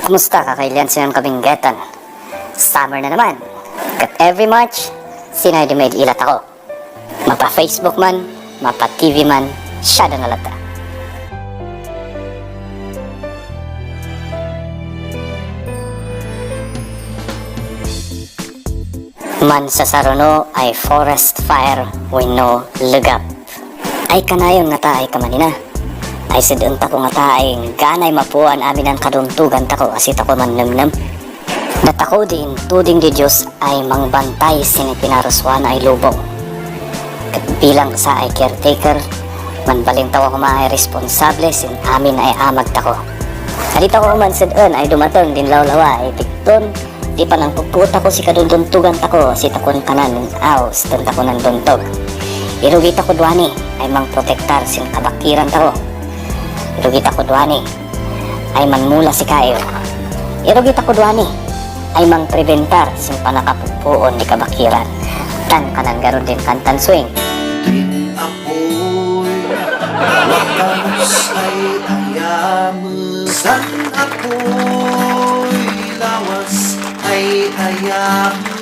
Kumusta kakailan silang kabinggetan? Summer na naman. Kat every March, sinay di may ilat ako. Mapa Facebook man, mapa TV man, siya na nalata. Man sa saruno ay forest fire with no lugap. Ay kanayon nga ta ay kamanina. Ay sidun ta ko nga ta ay ganay mapuan amin ang kadungtugan ta ko asit ako man namnam. Datako din tuding di Diyos ay mangbantay sinipinaruswan ay lubong. Kat bilang sa ay caretaker, manbaling tawa ko ay responsable sin amin ay amag ta ko. Kadita ko man sidun ay dumatong din lawlawa ay tikton. Di pa nang puputa ko si kadunduntugan ta ko si takon kanan aw stun ta ko ng duntog. Irugita ko duwani ay mang protektar sin kabakiran ta ko. Irugita ko duwani ay manmula si kayo. Irugita ko duwani ay mang preventar sin panakapupuon ni kabakiran. Tan kanan garon din kantan swing. Din ako'y wakas ay ayamusan ako'y lawas ay ayamusan.